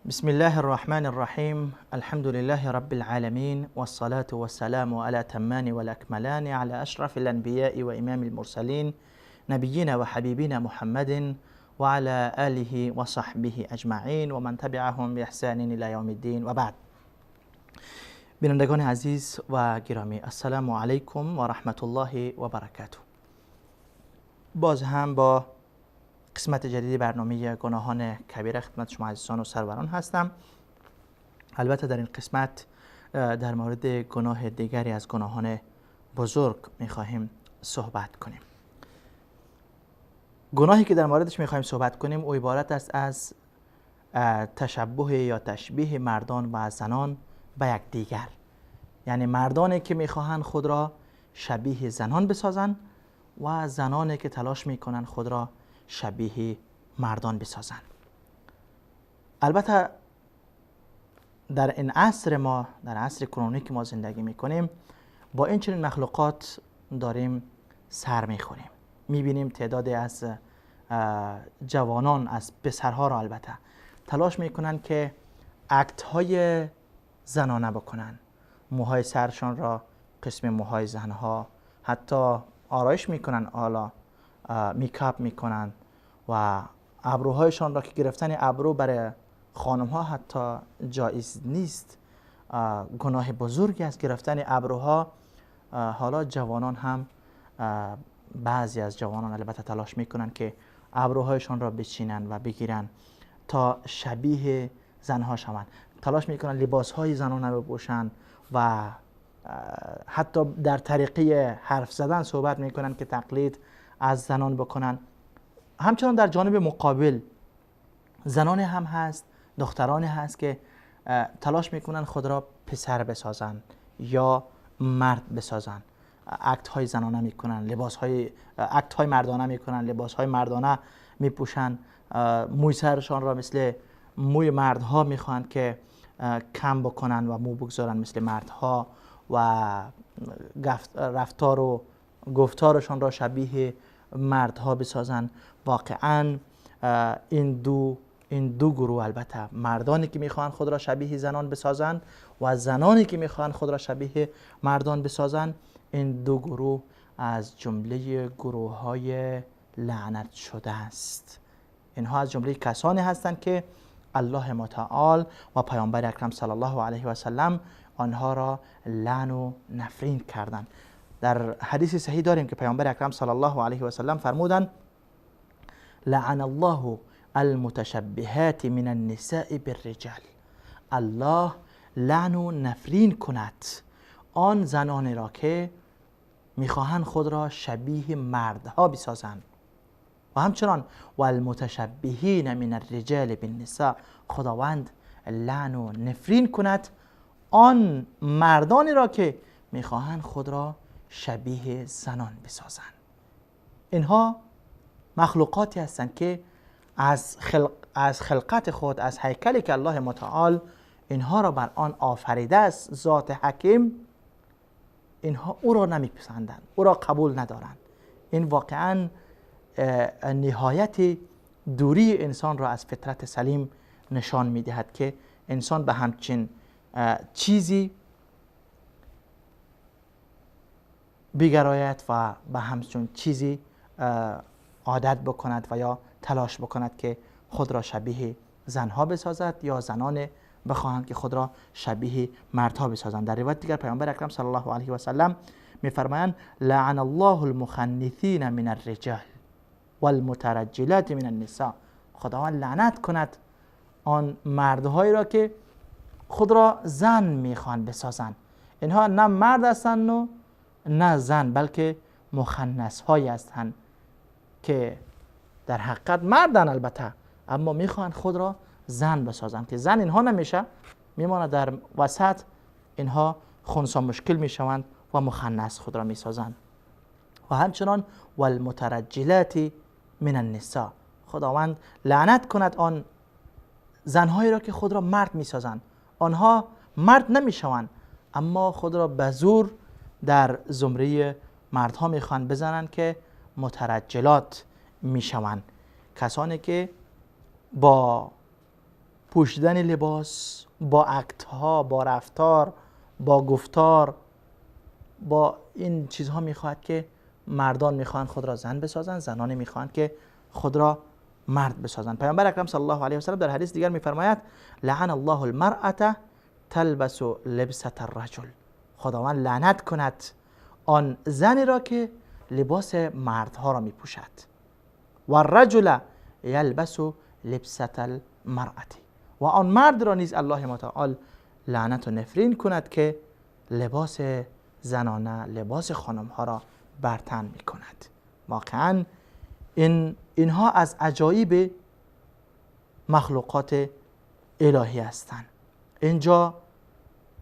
بسم الله الرحمن الرحیم. الحمد لله رب العالمین والصلاة والسلام على تمان والأكملان على أشرف الأنبياء وإمام المرسلين نبينا وحبيبنا محمد وعلى آله وصحبه أجمعين ومن تبعهم بإحسان إلى يوم الدين وبعد. بینندگان عزیز و گرامی، السلام علیکم و رحمت الله و برکاته. باز هم با قسمت جدید برنامه گناهان کبیره خدمت شما عزیزان و سروران هستم. البته در این قسمت در مورد گناه دیگری از گناهان بزرگ میخواهیم صحبت کنیم. گناهی که در موردش میخواهیم صحبت کنیم او عبارت است از تشبه یا تشبیه مردان و زنان به یکدیگر، یعنی مردانی که میخواهند خود را شبیه زنان بسازند و زنانی که تلاش میکنند خود را شبیه مردان بسازند. البته در این عصر ما، در عصر کنونی که ما زندگی میکنیم، با این چنین مخلوقات داریم سر میخوریم. میبینیم تعدادی از جوانان، از پسرها را البته، تلاش میکنن که act های زنانه بکنن، موهای سرشان را قسم موهای زنها، حتی آرایش میکنن، حالا makeup میکنن و ابروهایشان را که گرفتن ابرو برای خانم ها حتی جایز نیست، گناه بزرگی است گرفتن ابروها. حالا جوانان هم، بعضی از جوانان البته تلاش میکنن که ابروهایشان را بچینن و بگیرن تا شبیه زنها شوند. تلاش میکنن لباسهای زنانه بپوشن و حتی در طریقه حرف زدن صحبت میکنن که تقلید از زنان بکنن. همچنان در جانب مقابل زنان هم هست، دختران هست که تلاش میکنن خود را پسر بسازن یا مرد بسازن، act های زنانه میکنن، لباس های act های مردانه میکنن، لباس های مردانه میپوشن، موی سرشان را مثل موی مردها میخوان که کم بکنن و مو بگذارن مثل مردها و رفتار و گفتارشان را شبیه مردها بسازن. واقعا این دو گروه، البته مردانی که میخوان خود را شبیه زنان بسازن و زنانی که میخوان خود را شبیه مردان بسازن، این دو گروه از جمله گروه های لعنت شده است. اینها از جمله کسانی هستند که الله متعال و پیامبر اکرم صلی الله علیه و سلم آنها را لعن و نفرین کردند. در حدیث صحیح داریم که پیامبر اکرم صلی الله علیه و سلم فرمودند: لعن الله المتشبهات من النساء بالرجال. الله لعن و نفرین کند آن زنان را که میخواهند خود را شبیه مردها بسازند، و همچنان والمتشبهین من الرجال بالنساء. خداوند لعن و نفرین کند آن مردانی را که میخواهند خود را شبیه زنان بسازند. اینها مخلوقاتی هستند که از خلقت خود، از هیکلی که الله متعال اینها را بر آن آفریده است، ذات حکیم، اینها او را نمیپسندند، او را قبول ندارند. این واقعا نهایت دوری انسان را از فطرت سلیم نشان میدهد که انسان به همچین چیزی بگراید و به همچون چیزی عادت بکند و یا تلاش بکند که خود را شبیه زنها بسازد یا زنان بخواهند که خود را شبیه مردها بسازند. در روایت دیگر پیامبر اکرم صلی الله علیه و سلم میفرمایند: لعن الله المخنثین من الرجال والمترجلات من النساء. خداوند لعنت کند آن مردهایی را که خود را زن میخوان بسازند. اینها نه مرد هستند و نه زن، بلکه مخنث هایی هستند که در حقیقت مردن البته، اما میخوان خود را زن بسازند که زن اینها نمیشه، میماند در وسط، اینها خنثی مشکل میشوند و مخنث خود را میسازند. و همچنان والمترجلات من النساء. خداوند لعنت کند آن زنهایی را که خود را مرد میسازند. آنها مرد نمیشوند، اما خود را به زور در زمره مردها میخوان بزنند که مترجلات میشوند، کسانی که با پوشیدن لباس، با act ها، با رفتار، با گفتار، با این چیزها میخواهد که مردان میخواهند خود را زن بسازند، زنان میخواهند که خود را مرد بسازند. پیامبر اکرم صلی الله علیه و سلم در حدیث دیگر میفرماید لعن الله المرأة تلبس لبسة الرجل. خداوند لعنت کند آن زنی را که لباس مردها را میپوشد، و الرجل یلبس لبسة المرأة، و آن مرد را نیز الله متعال لعنت و نفرین کند که لباس زنانه، لباس خانم ها را بر تن می کند. واقعا اینها از عجایب مخلوقات الهی هستند. اینجا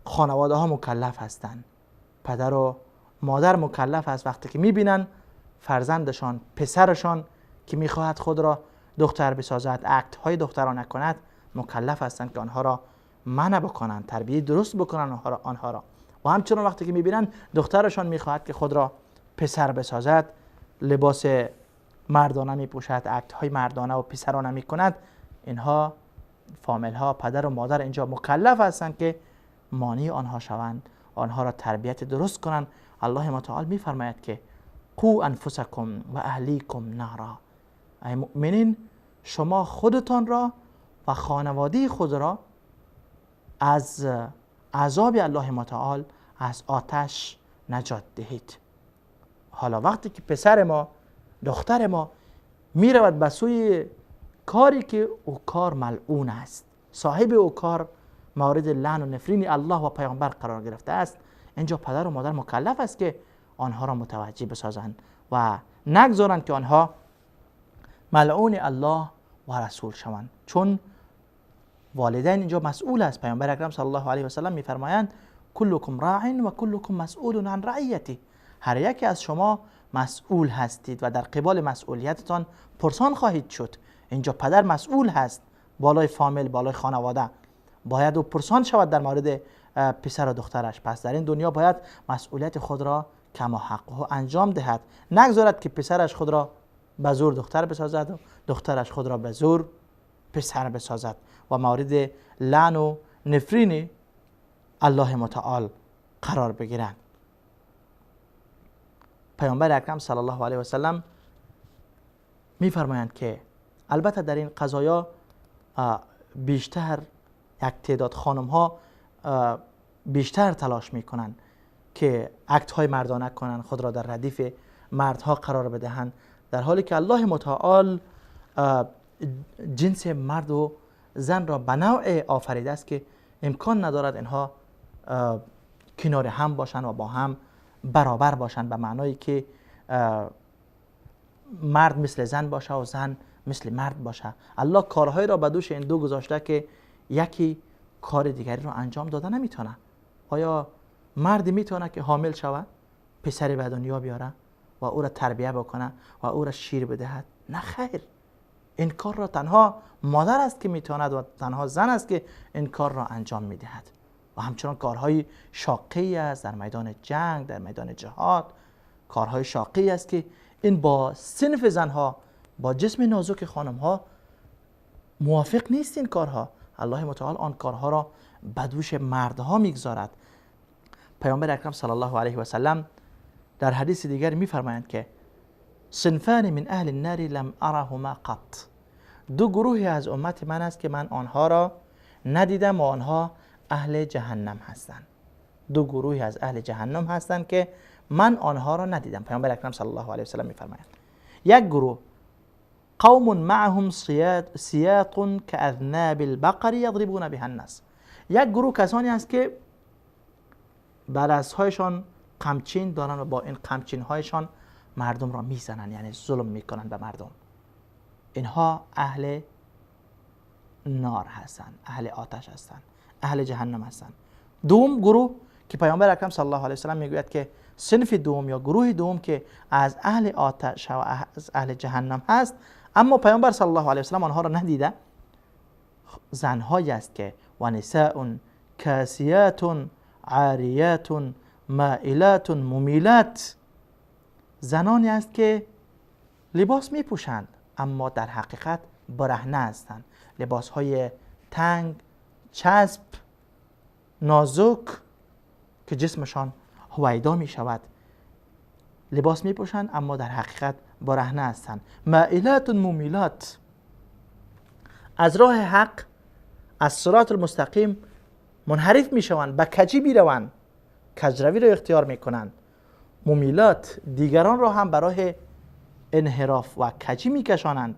خانواده ها مکلف هستند، پدر و مادر مکلف است وقتی که میبینن فرزندشان، پسرشان که میخواهد خود را دختر بسازد، act های دخترانه کند، مکلف هستند که آنها را منع بکنند، تربیه درست بکنن آنها را. و همچنان وقتی که میبینن دخترشان میخواهد که خود را پسر بسازد، لباس مردانه میپوشد، act های مردانه و پسرانه میکند، اینها فامیل ها، پدر و مادر اینجا مکلف هستند که مانع آنها شوند، آنها را تربیت درست کنند. الله متعال میفرماید که قو انفسکم و اهلیکم نارا، ای مؤمنین شما خودتان را و خانواده خود را از عذاب الله متعال، از آتش نجات دهید. حالا وقتی که پسر ما، دختر ما می رود به سوی کاری که او کار ملعون است، صاحب او کار مورد لعن و نفرین الله و پیامبر قرار گرفته است، اینجا پدر و مادر مکلف است که آنها را متوجه بسازند و نگذارند که آنها ملعون الله و رسول شوند، چون والدین اینجا مسئول است. پیامبر اکرم صلی الله علیه و سلم میفرمایند کلکم راع و کلکم مسئول عن رعیته، هر یکی از شما مسئول هستید و در قبال مسئولیتتان پرسان خواهید شد. اینجا پدر مسئول هست بالای فامیل، بالای خانواده، باید او پرسان شود در مورد پسر و دخترش. پس در این دنیا باید مسئولیت خود را کما حقه انجام دهد، نگذارد که پسرش خود را به زور دختر بسازد و دخترش خود را به زور پسر بسازد و مورد لعن و نفرین الله متعال قرار بگیرند. پیامبر اکرم صلی الله علیه و سلم میفرمایند که البته در این قضایا بیشتر یک تعداد خانم ها بیشتر تلاش میکنند که act های مردانه کنند، خود را در ردیف مردها قرار بدهند، در حالی که الله متعال جنس مرد و زن را به نوع آفریده است که امکان ندارد اینها کنار هم باشند و با هم برابر باشند، به معنایی که مرد مثل زن باشه و زن مثل مرد باشه. الله کارهایی را به دوش این دو گذاشته که یکی کار دیگری را انجام داده نمیتونه. آیا مرد میتونه که حامل شود، پسری به دنیا بیاره و او را تربیه بکنه و او را شیر بدهد؟ نه خیر، این کار را تنها مادر است که میتواند و تنها زن است که این کار را انجام میدهد. و همچنان کارهای شاقی است در میدان جنگ، در میدان جهاد، کارهای شاقی است که این با صنف زنها، با جسم نازک خانمها موافق نیست این کارها. الله متعال آن کارها را به دوش مردها میگذارد. پیامبر اکرم صلی الله علیه و سلم در حدیث دیگر میفرمایند که صنفان من اهل النار لم ارهما قط، دو گروهی از امت من است که من آنها را ندیدم و آنها اهل جهنم هستند. دو گروهی از اهل جهنم هستند که من آنها را ندیدم. پیامبر اکرم صلی الله علیه و سلم میفرمایند یک گروه قوم معهم سیاط كأذناب البقر یضربون بها الناس، یک گروه کسانی است که بر دستهایشان قمچین دارن و با این قمچین هایشان مردم را میزنن، یعنی ظلم میکنن به مردم. اینها اهل نار هستند، اهل آتش هستند، اهل جهنم هستند. دوم گروه که پیامبر اکرم صلی الله علیه و سلم میگوید که صنف دوم یا گروه دوم که از اهل آتش و از اهل جهنم هست، اما پیامبر صلی الله علیه و سلم آنها را ندیده، زنهایی است که و نساء کاسیات عاریات مائلات ممیلات، زنانی است که لباس می پوشند اما در حقیقت برهنه هستند، لباس های تنگ، چسب، نازک که جسمشان هویدا می شود لباس می پوشند، اما در حقیقت برهنه هستند. مائلات ممیلات، از راه حق، از صراط المستقیم منحرف می شوند، به کجی می روند، کجروی را اختیار می کنند. ممیلات، دیگران را هم برای انحراف و کجی می کشانند.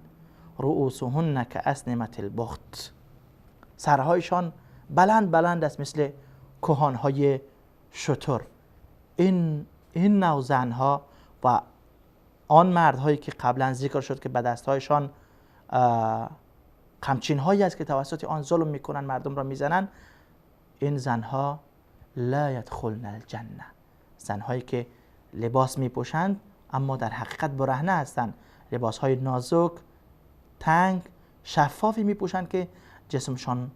رؤوسهن كأسنمة البخت، سرهایشان بلند بلند است مثل کهانهای شتر. این نوع زنها و آن مردهایی که قبلا ذکر شد که به دستهایشان قمچین هایی است که توسط آن ظلم میکنن، مردم را میزنن، این زنها لا یدخلن الجنه، زنهایی که لباس میپوشند اما در حقیقت برهنه هستند، لباس های نازک، تنگ، شفافی میپوشند که جسمشان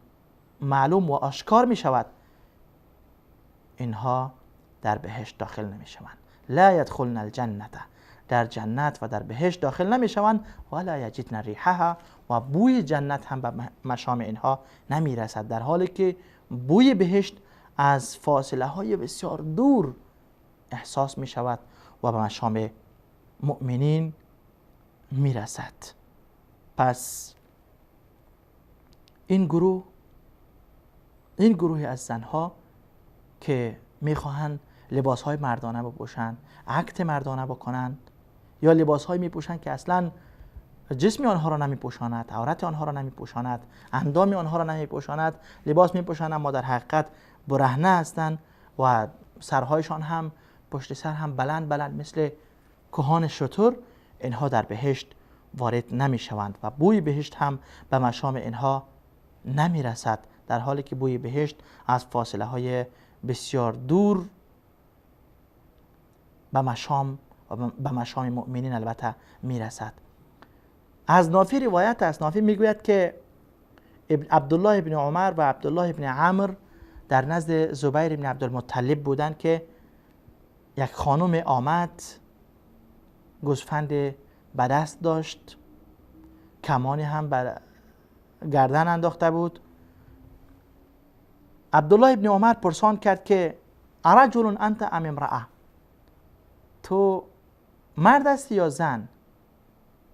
معلوم و آشکار میشود، اینها در بهشت داخل نمیشوند. لا یدخلن الجنه، در جنت و در بهشت داخل نمیشوند. ولا یجدن ریحها، و بوی جنت هم به مشام اینها نمیرسد، در حالی که بوی بهشت از فاصله های بسیار دور احساس می شود و به مشام مؤمنین میرسد. پس این گروه از زنها که میخواهند لباس های مردانه بپوشند، عکت مردانه بکنند، یا لباس های میپوشند که اصلا جسم آنها را نمیپوشاند، عورت آنها را نمیپوشاند، اندام آنها را نمیپوشاند، لباس میپوشند اما در حقیقت برهنه هستند و سرهایشان هم پشت سر هم بلند بلند مثل کهان شتر، اینها در بهشت وارد نمیشوند و بوی بهشت هم به مشام اینها نمیرسد، در حالی که بوی بهشت از فاصله های بسیار دور به مشام مؤمنین البته میرسد. از نافی روایت است، نافی میگوید که عبدالله ابن عمر و عبدالله ابن عمر در نزد زبیر ابن عبدالمطلب بودند که یک خانم آمد، گوسفند به دست داشت، کمانی هم بر گردن انداخته بود. عبدالله ابن عمر پرسان کرد که ارجل انت ام امرأه، تو مرد هستی یا زن؟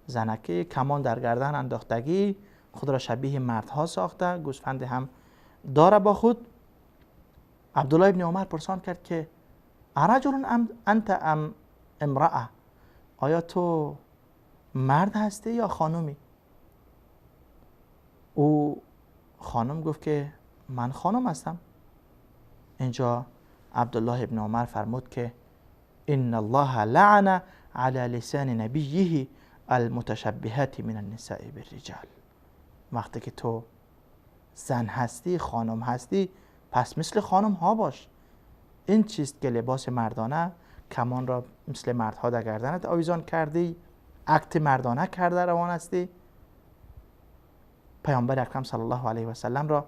زنکه کمان در گردن انداختگی، خود را شبیه مردها ساخته، گوسفند هم داره با خود. عبدالله ابن عمر پرسان کرد که ارجل انت ام امرأه، آیا تو مرد هستی یا خانومی؟ او خانم گفت که من خانم هستم. اینجا عبدالله ابن عمر فرمود که ان الله لعن على لسان نبیه المتشبهات من النساء بالرجال. وقتی که تو زن هستی، خانم هستی، پس مثل خانم ها باش. این چیست که لباس مردانه، کمان را مثل مردها در گردنت آویزان کردی، عکت مردانه کرده روان هستی. پیامبر اکرم صلی الله علیه و سلم را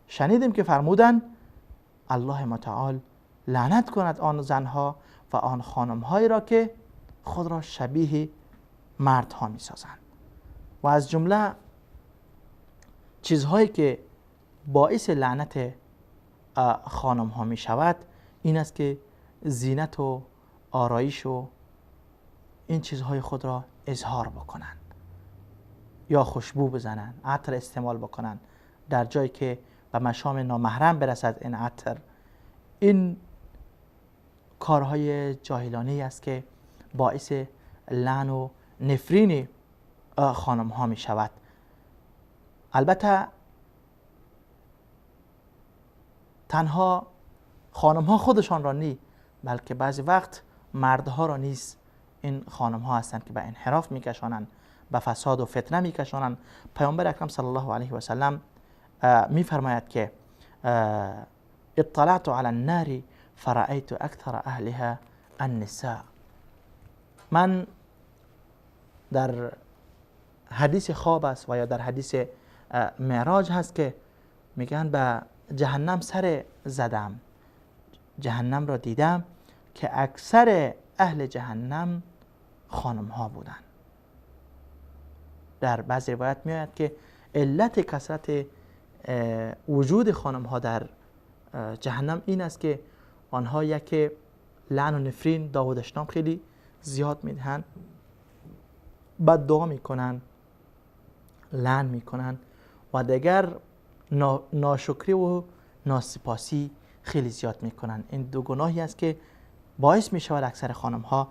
شنیدیم که فرمودند الله متعال لعنت کند آن زنها و آن خانمهایی را که خود را شبیه مردها می سازند. و از جمله چیزهایی که باعث لعنت خانمها می شود این است که زینت و آرایش و این چیزهای خود را اظهار بکنند یا خوشبو بزنند، عطر استعمال بکنند در جایی که به مشام نامحرم برسد این عطر. این کارهای جاهلانه است که باعث لعن و نفرین خانم ها می شود. البته تنها خانم ها خودشان را نی، بلکه بعضی وقت مردها را نیز این خانم ها هستند که به انحراف می کشانند، به فساد و فتنه می کشانند. پیامبر اکرم صلی الله علیه و سلم می فرماید که اطلعت علی النار فرأیت اکثر اهلها النساء. من در حدیث خواب است و یا در حدیث معراج هست که میگن به جهنم سر زدم، جهنم را دیدم که اکثر اهل جهنم خانم ها بودند. در بعض روایت میآید که علت کثرت وجود خانم ها در جهنم این است که آنها یک لعن و نفرین، دعا و دشنام خیلی زیاد میدهند، بد دعا میکنن، لعن میکنن و دیگر ناشکری و ناسپاسی خیلی زیاد میکنن. این دو گناهی است که باعث میشود اکثر خانم ها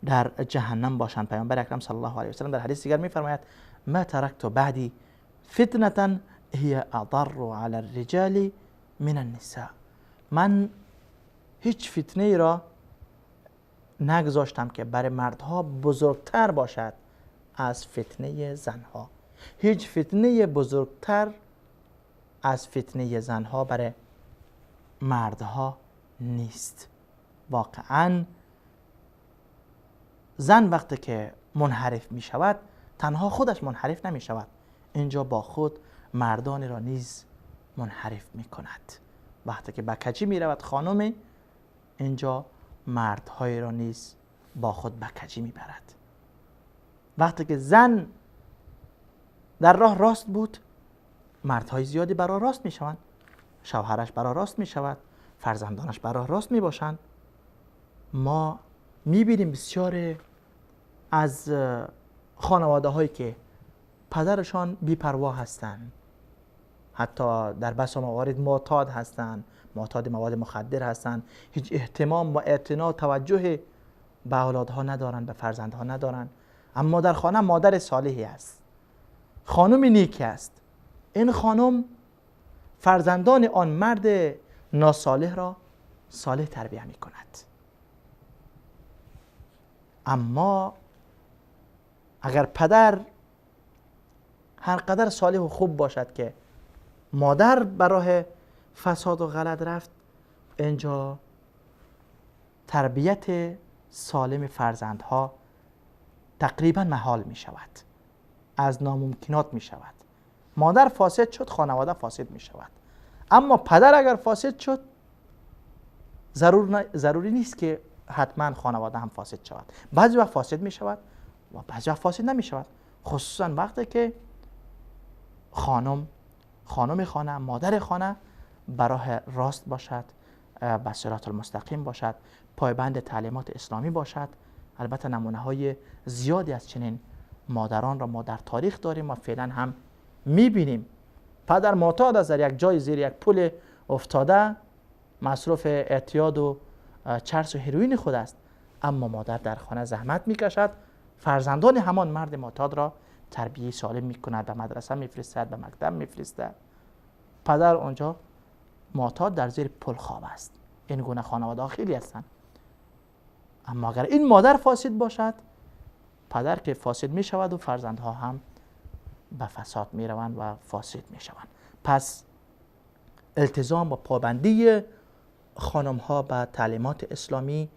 در جهنم باشند. پیامبر اکرم صلی الله علیه و سلم در حدیث دیگر میفرماید ما ترکت بعدی فتنة هي اضر علی الرجال من النساء. من هیچ فتنه ای را نگذاشتم که برای مردها بزرگتر باشد از فتنه زنها. هیچ فتنه بزرگتر از فتنه زنها برای مردها نیست. واقعا زن وقتی که منحرف می شود تنها خودش منحرف نمی شود، اینجا با خود مردان را نیز منحرف می کند. وقتی که به کجی می رود خانم، اینجا مردهای را نیز با خود به کجی می برد. وقتی که زن در راه راست بود، مردهای زیادی برای راست می شوند، شوهرش برای راست می شود، فرزندانش برای راست می باشند. ما می بینیم بسیار از خانواده هایی که پدرشان بی‌پروا هستند، حتی در بسا موارد معتاد هستند، معتاد مواد مخدر هستند، هیچ اهتمام و اعتنا توجه به اولادها ندارند، به فرزندها ندارند، اما در خانه مادر صالحی است، خانم نیکی است. این خانم فرزندان آن مرد ناصالح را صالح تربیه می کند. اما اگر پدر هر قدر صالح و خوب باشد که مادر براه فساد و غلط رفت، اینجا تربیت سالم فرزندها تقریبا محال می شود، از ناممکنات می شود. مادر فاسد شد، خانواده فاسد می شود. اما پدر اگر فاسد شد، ضروری نیست که حتما خانواده هم فاسد شود. بعضی وقت فاسد می شود و بعضی وقت فاسد نمی شود، خصوصا وقتی که خانم خانه، مادر خانه براه راست باشد، به صراط المستقیم باشد، پایبند تعلیمات اسلامی باشد. البته نمونه های زیادی از چنین مادران را ما در تاریخ داریم و فعلا هم میبینیم. پدر معتاد است، در یک جای زیر یک پل افتاده، مصروف اعتیاد و چرس و هیروئین خود است، اما مادر در خانه زحمت میکشد، فرزندان همان مرد معتاد را تربیه سالم میکند، به مدرسه میفرستد، به مکتب میفرستد. پدر آنجا معتاد در زیر پل خواب است. این گونه خانواده ها خیلی هستند. اما اگر این مادر فاسد باشد، پدر که فاسد می شود و فرزندها هم به فساد می روند و فاسد می شوند. پس التزام و پابندی خانم ها به تعلیمات اسلامی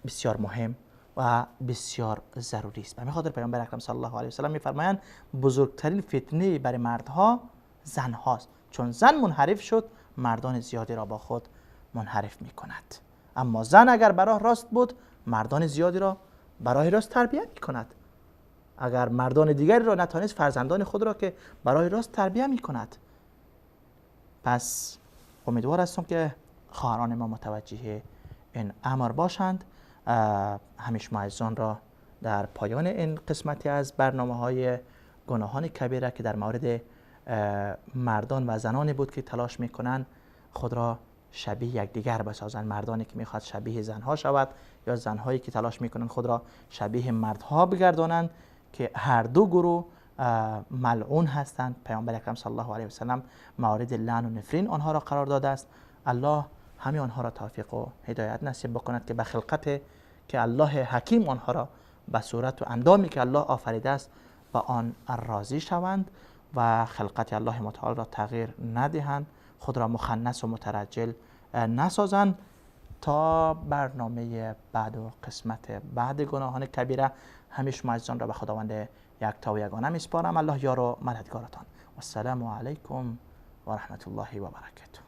بسیار مهم و بسیار ضروری است. به همین خاطر پیامبر اکرم صلی الله علیه و سلم می‌فرمایند بزرگترین فتنه برای مردها زن هاست، چون زن منحرف شد مردان زیادی را با خود منحرف می‌کند. اما زن اگر براه راست بود، مردان زیادی را برای راست تربیت می‌کند. اگر مردان دیگری را نتانست، فرزندان خود را که برای راست تربیت می‌کند. پس امیدوار هستم که خواهران ما متوجه این امر باشند. همیشه ما عزیزان را در پایان این قسمتی از برنامه‌های گناهان کبیره که در مورد مردان و زنانی بود که تلاش میکنن خود را شبیه یکدیگر بسازند، مردانی که میخواد شبیه زنها شود یا زنهایی که تلاش میکنن خود را شبیه مردها بگردانند، که هر دو گروه ملعون هستند. پیامبر اکرم صلی الله علیه و سلم مورد لعن و نفرین آنها را قرار داده است. الله همه آنها را توفیق و هدایت نصیب بکند که به خلقت که الله حکیم آنها را به صورت و اندامی که الله آفریده است به آن راضی شوند و خلقت الله متعال را تغییر ندهند، خود را مخنث و مترجل نسازند. تا برنامه بعد و قسمت بعد گناهان کبیره، همیشه شما عزیزان را به خداوند یکتا و یگانه میسپارم. الله یار و مددگارتان. والسلام علیکم و رحمت الله و برکاته.